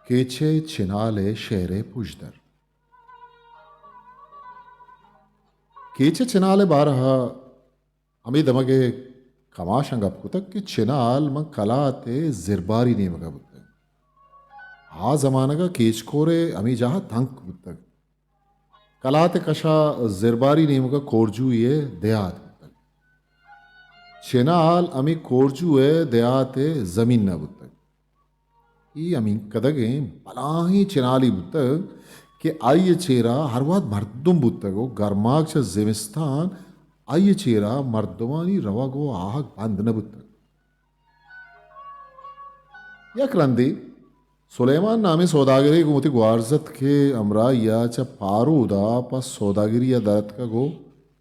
کیچ ءِ چنال ءِ شعر ءِ پژدر۔ کیچ ءِ چنال ءِ بارہ ءَ ہمے دمگ ءِ کماشاں گپ کتگ کہ چنال ماں کلات ءِ زرباری نیمگ ءَ بوتگ۔ آ زمانگ ءَ کیچ کور ءِ ہمے جاہ ءَ تنک بوتگ۔ کلات ءِ کش ءَ زرباری نیمگ ءَ کورجوئی ءِ دیہات بوتگ۔ چنال ہمے کورجو ءِ دیہات ءِ زمین ءَ بوتگ۔ اے ہمینکدگیں بلاہیں چنالے بوتگ کہ آئی ءِ چیرا ہر وہد مردم بوتگ ءُ گرماگ چہ زمستان آئی ءِ چیرا مردمانی روگ ءُ آہگ بند نہ بوتگ۔ یک رندے سلیمان نامیں سوداگرے گوں وتی گوارزتک ءِ ہمراہی ءَ چہ پارود ءَ پہ سوداگری ءَ در اتکگ ءُ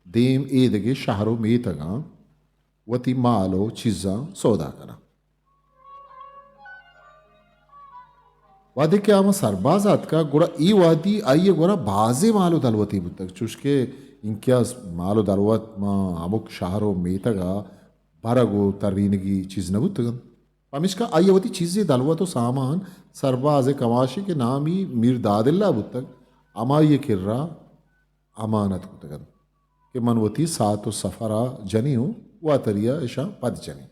دیم ایدگہ شہر ءُ میتگاں وتی مال ءُ چیزاں سودا کناں۔ وہدے کہ آ ماں سرباز ءَ اتکگ، گڑا اے وہدی آئی ءِ گورا بازیں مال ءُ دلوتے بوتگ، چوشکہ اینکہ مال ءُ دلوت ماں ہمک شہر ءُ میتگ ءَ برگ ءُ ترینگی چیز نہ بوتگ انت۔ پمیشکا آئی ءَ وتی چیزے دلوت ءُ سامان سرباز ءِ کماشے کہ نامی میر داداللہ بوتگ، ہمائی ءِ کرا امانت کتگ انت کہ من وتی ساعت ءُ سفر ءَ جنیں ءُ واتری ءَ اشاں پد جنیں۔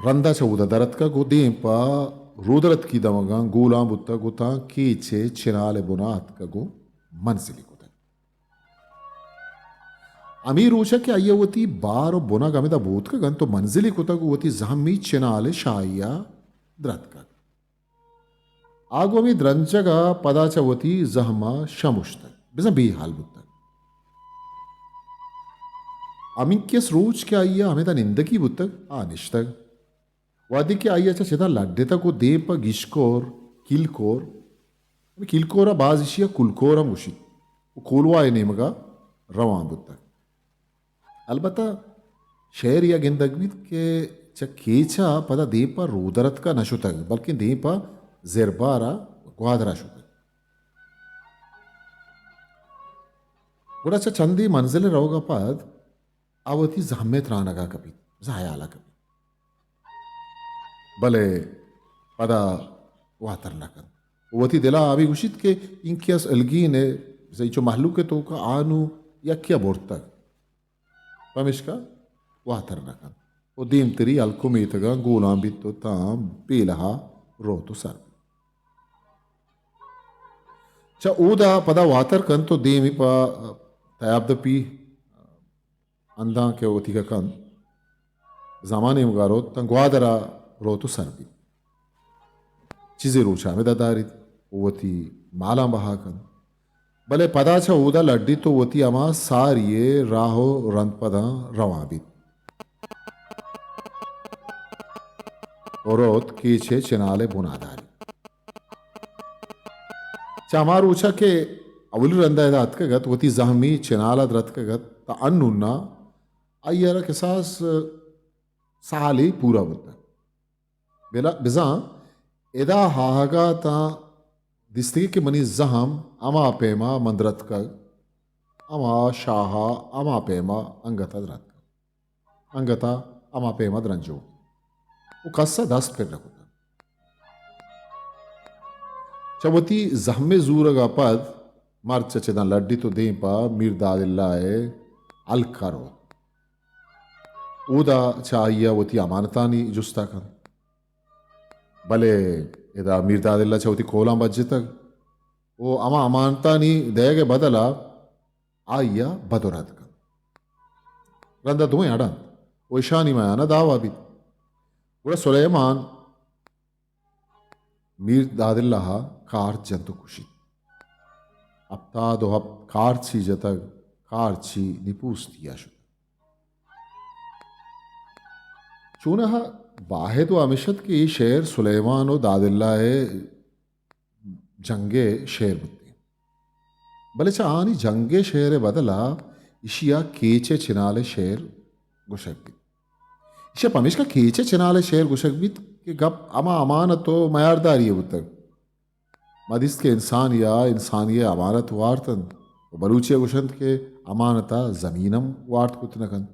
رندا چہ اودا در اتکگ ءُ دیم پہ رودرتکی دمگاں گولاں بوتگ ءُ تاں کیچ ءِ چنال ءِ بنا اتکگ ءُ منزلی کتگ۔ ہمے روچ ءَ کہ آئی ءَ وتی بار ءُ بنگ ہمدا بوتکگ انت ءُ منزلی کتگ ءُ وتی زہمی چنال ءِ شاہی ءَ درتکگ۔ آ گوں ہمے درنجگ ءَ پدا چہ وتی زہم ءَ شمشتگ، بزاں بے ہال بوتگ۔ ہمینکس روچ کہ آئی ءَ ہمدا نندگی بوتگ، آ نشتگ۔ وہدے کہ آئی ءَ چہ چداں لڈتگ ءُ دیم پہ گیشکور، کیلکور، ہمے کیلکور ءَ باز ایشی ءَ کلکور ہم گوشیت، ءُ کولواہ ءِ نیمگ ءَ روان بوتگ۔ البتہ شعر ءَ گندگ بیت کہ چہ کیچ ءَ پدا دیم پہ رودرتک ءَ نہ شتگ، بلکیں دیم پہ زربار ءَ گوادر ءَ شتگ۔ گڑا چہ چندے منزل ءِ روگ ءَ پد آ وتی زہم ءِ ترانگ ءَ کپیت، بزاں ہیال ءَ کپیت، بلے پدا واتر نہ کنت۔ وتی دل ءَ ہمے گوشیت کہ اینکس الگین ءَ، بزاں اینچو مہلوک ءِ توک ءَ آ نوں یکے ءَ برتگ، پمیشکا واتر نہ کنت ءُ دیمتری ہلک ءُ میتگاں گولاں بیت ءُ تاں بیلہ ءَ روت ءُ سر بیت۔ چہ اودا پدا واتر کنت ءُ دیمی پہ تیاب دپی انداں کہ وتیگ ءَ کنت، زاما نیمگ ءَ روت، تاں گوادر ءَ روت ءُ سر بیت۔ چیزے روچ ءَ ہمدا داریت ءُ وتی مالاں بہا کنت۔ بلے پدا چہ اودا لڈیت ءُ وتی ہما ساری ءِ راہ ءُ رند پداں روان بیت ءُ روت کیچ ءِ چنال ءِ بنا داریت۔ چہ ہما روچ ءَ کہ اولی رند ءَ ادا اتکگ ات، وتی زہمی چنال ءَ درتکگ ات، تاں انون ءَ آئی ءَ را کساس سالے پورا بوتگ۔ بلا-، بزاں ادا آہگ ءَ تاں دیستگی کہ منی زہم ہما پیما من درتکگ، ہما شاہ ءَ ہما پیما انگت ءَ درتکگ۔ انگت ءَ ہما پیم ءَ درنجوک ءُ کس ءَ دست پر نہ کتگ۔ چہ وتی زہم ءِ زورگ ءَ پد مرچ چہ چداں لڈیت ءُ دیم پہ میر داد اللہ ءِ ہلک ءَ روت۔ اودا چہ آئی ءَ وتی امانتانی جست ءَ کنت۔ بلے ادا میر داد اللہ چہ وتی کولاں بجتگ ءُ ہما امانتانی دئیگ ءِ بدل ءَ آئی ءَ بد ءُ رد کنت۔ رند ءَ دوئیں اڑ انت ءُ اشانی میان ءَ دعوا بیت۔ گڑا سلیمان میر داد اللہ ءَ کارچ جنت ءُ کشیت۔ ہپتاد ءُ ہپت کارچی جتگ، کارچی نی پوستی ءَ شت۔ چوناہا باہد ءُ ہمیش ات کہ اے شعر سلیمان ءُ داد اللہ ءِ جنگ ءِ شعر بوتیں۔ بلے چہ آہانی جنگ ءِ شعر ءِ بدل ءَ ایشی ءَ کیچ ءِ چنال ءِ شعر گوشگ بیت۔ ایشی ءَ پمیشکا کیچ ءِ چنال ءِ شعر گوشگ بیت کہ گپ ہما امانت ءُ میارداری ءِ بوتگ۔ ما دیست کہ انسانے ءَ انسانے ءِ امانت وارت انت ءُ بلوچی ءَ گوشنت کہ امانت ءَ زمین ہم وارت کت نہ کنت۔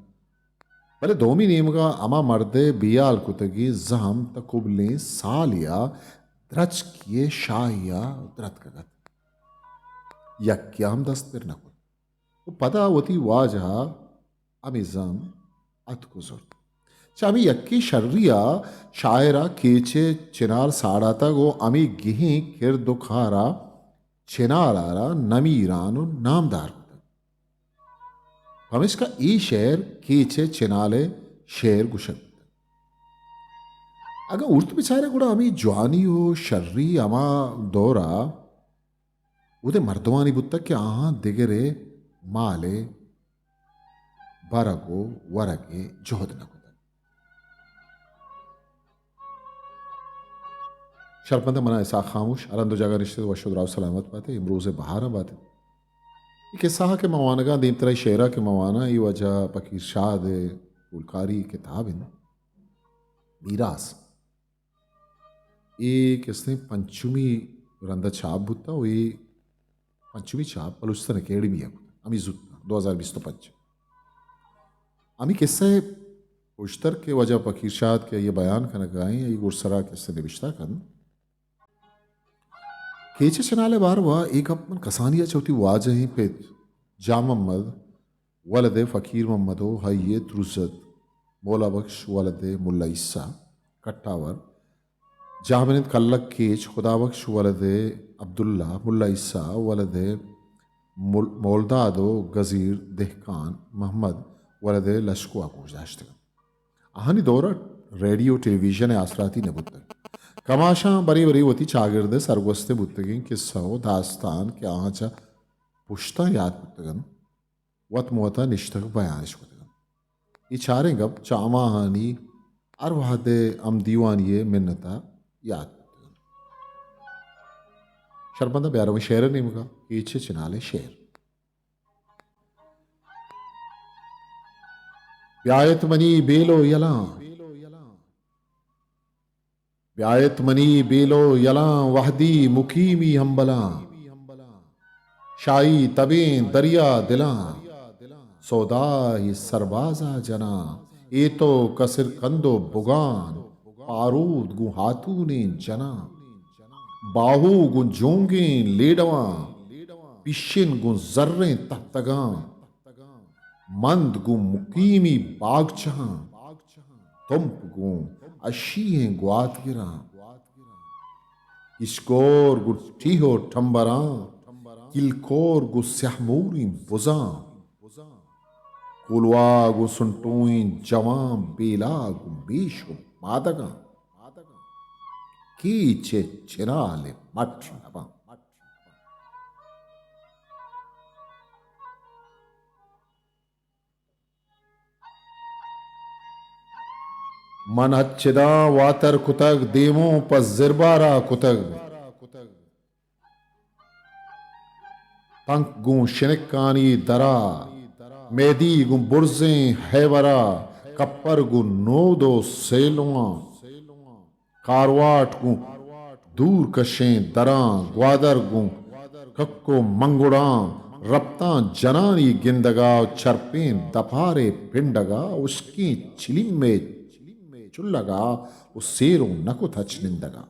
بلے دومی نیمگا ہما مردئے بیال کتگیں زہم تاں کبلیں سالے ءَ درچکے ءِ شاہے ءَ درتکگ ات۔ یکے ءَ ہم دست پر نہ کت۔ و پدا وتی واجہ ءَ ہمے زہم اتک و زرت۔ چہ ہمے یکیں شری ءَ شاعر ءَ کیچ ءِ چنال ساڑاتگ و ہمے گہیں کرد و کار ءَ چنال ءَ را نمیران و نامدار کتگ۔ پمیشکا اے شعر کیچ ءِ چنال ءِ شعر گوشگ بوتگ۔ اگاں اورت بچارئے گڑا ہمے جوانی و شری ہما دور ءَ اودے مردمانی بوتگ کہ آہاں دگرے مال ءِ برگ و ورگ ءِ جہد نہ کتگ۔ شرپمند منا اسحاق خاموش، ہر ہند و جاگہ نشتگ وش و دراہ و سلامت بات ئے، امروز ءِ بہاراں بات ئے۔ اے قصہ ءَ کہ من وانگاں، دیمترا اے شعر ءَ کہ من واناں، اے واجہ پکیر شاد ءِ پولکاری کتاب انت، میراث۔ اے کستیں پنچمی رندا چھاپ بوتا و اے پنچمی چھاپ بلوچستان اکیڈمی ءَ کتا، ہمے زوت، دو ہزار بیست و پنچ۔ ہمے قصہ ءِ پشتر کہ واجہ پکیر شاد کہ آئی ءَ بیان کنگا ایں، آئی گڈسرا قصہ نبشتہ کنت۔ کیچ ءِ چنال ءِ باروا اے گپ من کسانی ءَ چہ وتی واجہیں پت جان محمد ولد فقیر محمد و آئی ءِ ترزت مولا بخش ولد ملا عیسی کٹاور، جاہ بنند کلک کیچ خدا بخش ولد عبداللہ ملا عیسی ولد مول-، مولداد و گزیر دہکان محمد ولد لشکو ءَ گوش داشتگ۔ آہانی دور ءَ ریڈیو ٹیلی ویژن ءِ آسراتی نہ بوتگ۔ کماشاں برے برے وتی چاگرد ءِ سرگوستیں بوتگیں قصہ و داستان کہ آہاں چہ پشتاں یات بوتگ انت، وت مہ وتا نشتگ بیان اش کتگ انت۔ اے چاریں گپ چہ ہماہانی ہر وہد ءِ ہم دیوانی ءِ منت ءَ یات بوتگ انت۔ شرپمند بیارویں شعر ءِ نیمگا، کیچ ءِ چنال ءِ شعر۔ بیایت منی بیل و یلاں، بیایت منی بیل و یلاں، وہدی مقیمی ہمبلاں۔ شاہی تبیں دریا دلاں، سودائی سربازا جناں۔ اے تو کسر کند و بگان، پارود گوں ہاتونیں جناں۔ باہو گوں جونگیں لیڈواں، پیشن گوں زریں تہتگاں۔ مند گوں مقیمی باگچہاں، تمپ گوں اشیئیں گواتگراں۔ کشکور گوں ٹیہ و ٹمبراں، کلکور گوں سیاہ موریں بزاں۔ کولواہ گوں سنٹوئیں جوان، بیلا گوں بیش و مادگاں۔ کیچ ءِ چنال ءِ مٹ نباں۔ من ہچداں واتر کتگ، دیموں پہ زربارا کتگ۔ تنک گوں شنکانی درا، میدی گوں برزیں ہیورا، کپر گوں نود و سیلواں۔ کارواٹ گوں دور کشیں دراں، گوادر گوں کک و منگڑاں، رپتاں جنانی گندگا و چرپیں دپارے پنڈگا، اشکیں چلیمے چلگا و سیر و نکت ہچ نندگا۔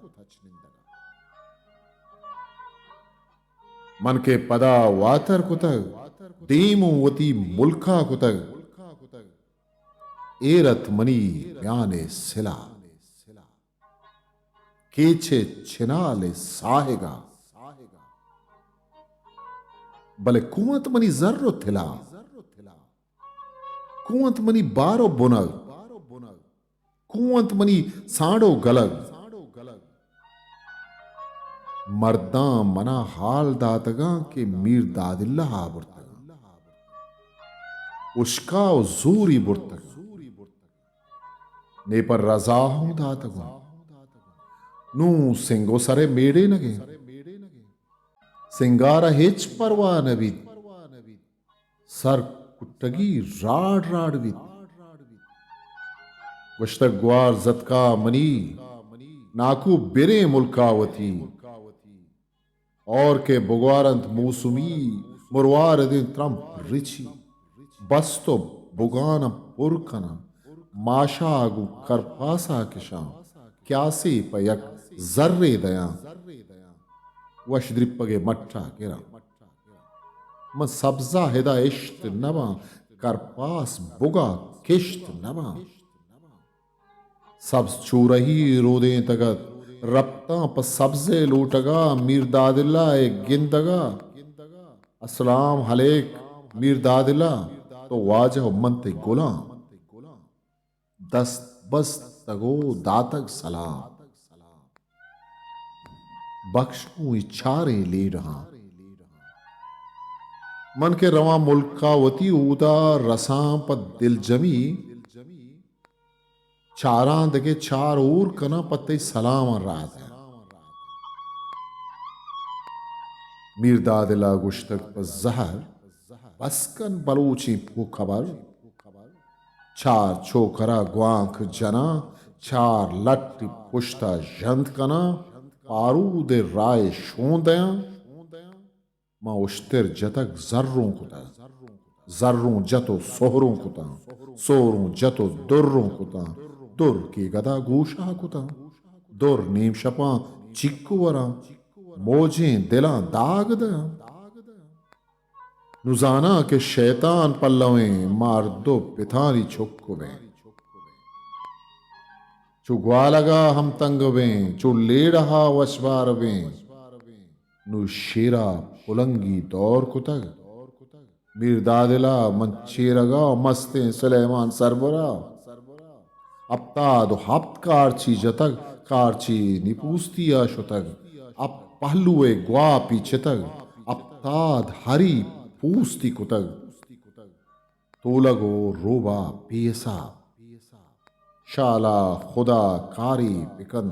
من کہ پدا واتر کتگ، دیم و وتی ملکا کتگ، ایر ات منی میان سلا۔ کیچ ءِ چنال ءِ ساہگا۔ بلے کوں انت منی زر و تلا؟ کوں انت منی بار و بنگ؟ کوں انت منی سانڈ و گلگ؟ مرداں منا حال داتگاں کہ میر داد اللہ ءَ برتگاں۔ اشکا و زوری برتگاں۔ نے پر رضا ہوں داتگوں۔ نوں سنگ و سرے میڑینگیں۔ سنگارا ہچ پرواہ نہ بیت۔ سر کٹگی راڑ راڑ بیت۔ گوشتگ گوار زتکا منی، ناکو بریں ملکا وتی۔ اور کہ بگوارنت موسمی، مرواردیں ترمپ رچی۔ بست و بگاناں پر کناں، ماشا گوں کرپاسا کشاں، کیاسے پہ یک زرے دیاں، وش دریپگے مٹا گراں۔ من سبزا ہدا اشت نباں، کرپاس بگا کشت نباں۔ سبز چورہی رودینتگ ات، رپتاں پہ سبزے لوٹگا، میر دادلہ ء گندگا۔ السلام علیک میر دادلہ، تو واجہ و من تئی گلام۔ دست بستگ و داتگ سلام۔ بکش گوں اے چاریں لیڑہاں۔ من کہ رواں ملکا وتی، اودا رساں پہ دلجمی۔ چاراں دگہ چار ہور کناں، پہ تئی سلاماں راہ دیاں۔ میر دادل ء گوشتگ پہ زہر، بس کن بلوچیں پوک ہبر۔ چار چوکرا گوانک جناں، چار لٹ پشتا ژند کناں، پارود ء راہ شون دیاں۔ من اشتر جتگ زروں کتاں، زروں جت و سہروں کتاں، سہروں جت و دروں کتاں، در کیگدا گوشا کتاں، در نیم شپاں چک وراں، موجیں دلاں داگ دیاں۔ نوں زاناں کہ شیطان پلویں، مارد و پتانی چک بیں۔ چو گوالگا ہم تنگ بیں، چو لیڑہا وشبار بیں۔ نوں شیرا پلنگی دور کتگ۔ میر دادلا من چیرگا، مستیں سلیمان سربرا۔ ہپتاد و ہپت کارچی جتگ، کارچی نپوستی ء شتگ۔ ہپت پہلو ء گواپی چتگ، ہپتاد ہری پوستی کتگ۔ تولگ و روبا بے حساب۔ شالا خدا کارے بکن۔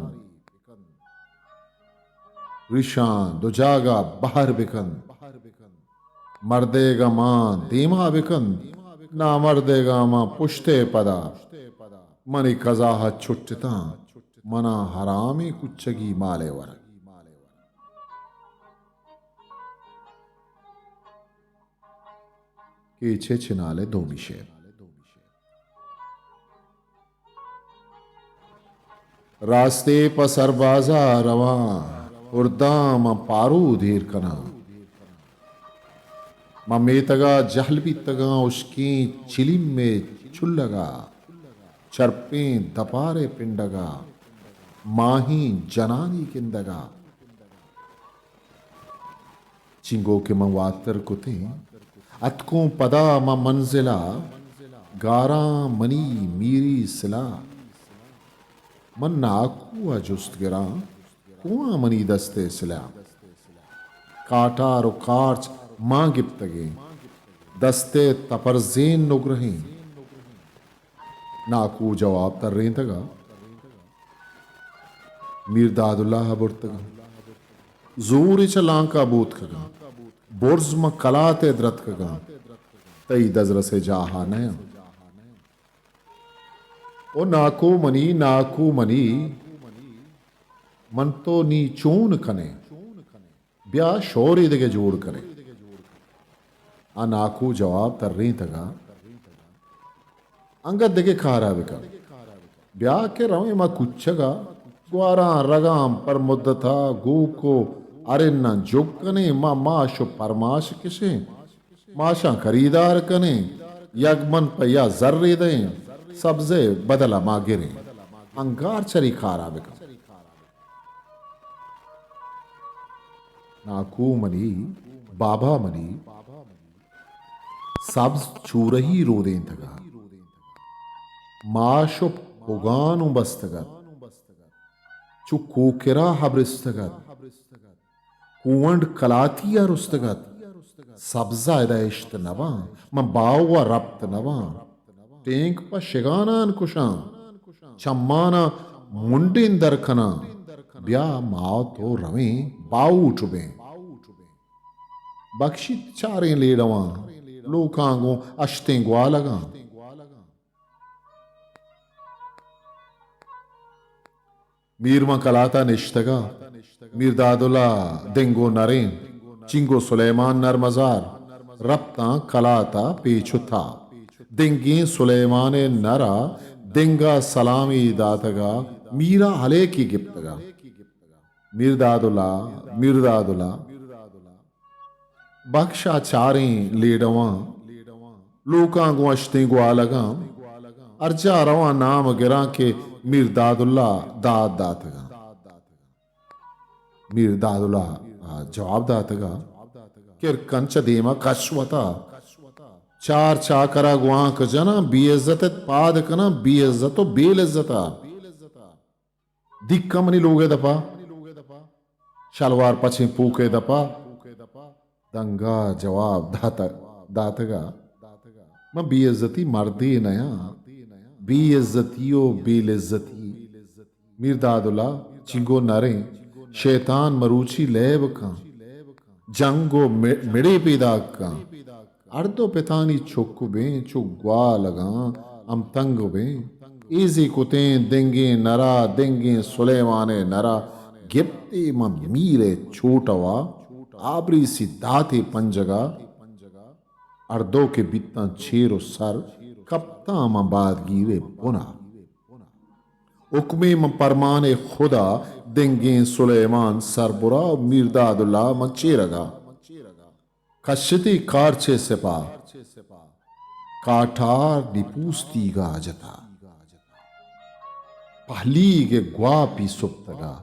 ریشاں دو جاگہ بہر بکن۔ مردیگا ماں دیما بکن۔ نامردیگا ماں پشتے پدا۔ منی قضا ء چٹتاں۔ منا حرامیں کچگی مالے ورگ۔ کیچ ء چنال ء دومی شعر۔ راستے پہ سربازا رواں، ہرداں من پارود ایر کناں۔ من میتگا جہل بیتگاں، اشکیں چلیم ء چلگا، چرپیں دپار ء پنڈگا، ماہیں جنانی گندگا۔ چنگو کہ من واتر کتیں، اتکوں پدا من منزلا، گاراں منی میری سلاہ۔ من ناکو ء جست گراں، کواں منی دست ء سلاہ؟ کاٹار و کارچ ماں گپتگیں، دست ء تپرزین نگرہیں۔ ناکو جواب ترینتگ ء میر داد اللہ ء برتگ ء زورے چہ لانک ء بوتکگ ء برز من کلات ء درتکگ ء تئی دزرس ء جاہ ء نہ آں۔ او ناکو منی، ناکو منی، من تو نی چون کنیں؟ بیا شورے دگہ جوڑ کنیں۔ آ ناکو جواب ترینتگ ء انگت دگہ کارا بکن۔ بیا کہ رویں ما کچگا، گواراں رگاں پر مدتا گوک و ارناں جگ کنیں، ما ماش و پرماش کشیں، ماشاں خریدار کنیں، یک من پہ یا زرے دئیں، سبزے بدلا ما گریں۔ انگار چری کارا بکن۔ ناکو منی، بابا منی، سبز چورہی رودینتگ ات۔ ماش و پگان اوں بستگ ات۔ چو کوکرا ہبرستگ ات۔ کوونڈ کلاتی ء رستگ ات۔ سبزا ادا اشت نباں، من باہو ء رپت نباں۔ ٹینک پہ شگانان کشاں، چماناں منڈین در کناں۔ بیا ما و تو رویں باہوٹ بیں۔ بکشیت چاریں لیڑواں، لوکاں گوں اشتیں گوالگاں۔ میر ماں کلاتا نشتگا، میر دادلا دنگو نرین، چنگو سلیمان نرمزار، رپتاں کلاتا پیچ و تاب۔ دنگیں سلیمان نرا دنگا سلامی داتگا، میرا ہلیکی گپتگا۔ میردادلا، میردادلا، بخشا چاریں لیڈواں، لوکاں گوں اشتیں گوالگاں، ہر جا رواں نام گراں کہ میردادلا داد داتگاں۔ میردادلا جواب داتگا، کرکن چہ دیما کش وتا، چار چاکرا گوانک جناں، بے عزت ات پاد کناں، بے عزت و بے لذتا۔ دیکھ کن منی لوگ ء دپا، شلوار پچیں پوک ء دپا۔ دنگا جواب دات، داتگا، من بے عزتی مردے نیاں، بے عزتی و بے لذتی۔ میردادلا چنگو نریں، شیطان مروچی لیب کن، جنگ و م-، مڑے پیداک کن۔ ہر دو پتانی چک بیں، چو گوالگاں ہم تنگ بیں۔ ایزی کتیں دنگیں نرا، دنگیں سلیمان ء نرا، گپتے من میر ء چوٹوا، آبریسی داتے پنجگا۔ ہر دو کہ بیتاں چیر و سر، کپتاں من بادگیر ء بنا۔ حکمے من پرمان خدا، دنگیں سلیمان سربرا و میردادلا من چیرگا۔ کشتی کارچے سپا، کاٹار نپوستیگا جتا۔ پہلیگ گواپی سپتگا۔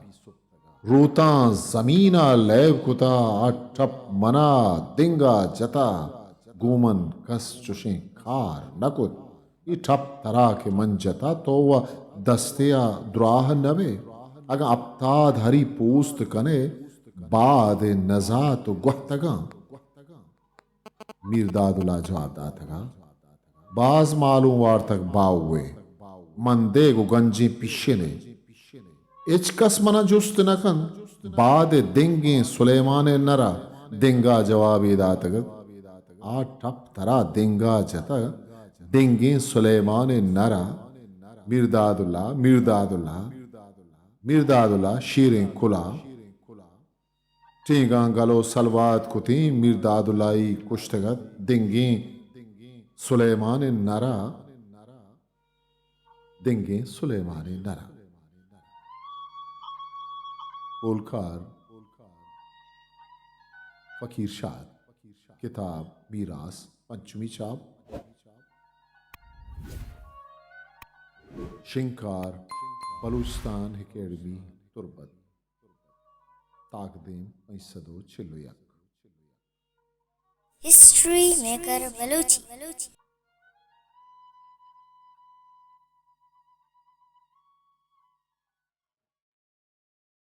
روتاں زمینا لیب کتا، آ ٹپ منا دنگا جتا۔ گوں من کس چشیں کار نکت۔ اے ٹپ ترا کہ من جتا، تو و دستے ء دراہ نہ بئے۔ اگاں ہپتاد ہری پوست کنئے، باد ء نزات و گوہتگاں۔ میردادلا جواب داتگا، باز مالوں وارتگ باہوئے، من دیگ و گنجیں پیشنے۔ ہچ کس منا جست نہ کنت۔ باد ء دنگیں سلیمان ء نرا دنگا جوابے داتگ ات، آ ٹپ ترا دنگا جتگ، دنگیں سلیمان ء نرا۔ میردادلا، میردادلا، میردادلا شیریں کلا۔ ٹینگاں گل و سلوات کتیں، میردادلائی کشتگ ات دنگیں سلیمان ء نرا۔ دنگیں سلیمان ء نرا۔ اولکار فقیر شاد، کتاب میراث، پنچمی چاپ۔ شنگکار بلوچستان اکیڈمی تربت۔ تاکدیم پنچ سد و چل و یک۔ ہسٹری میکر بلوچی۔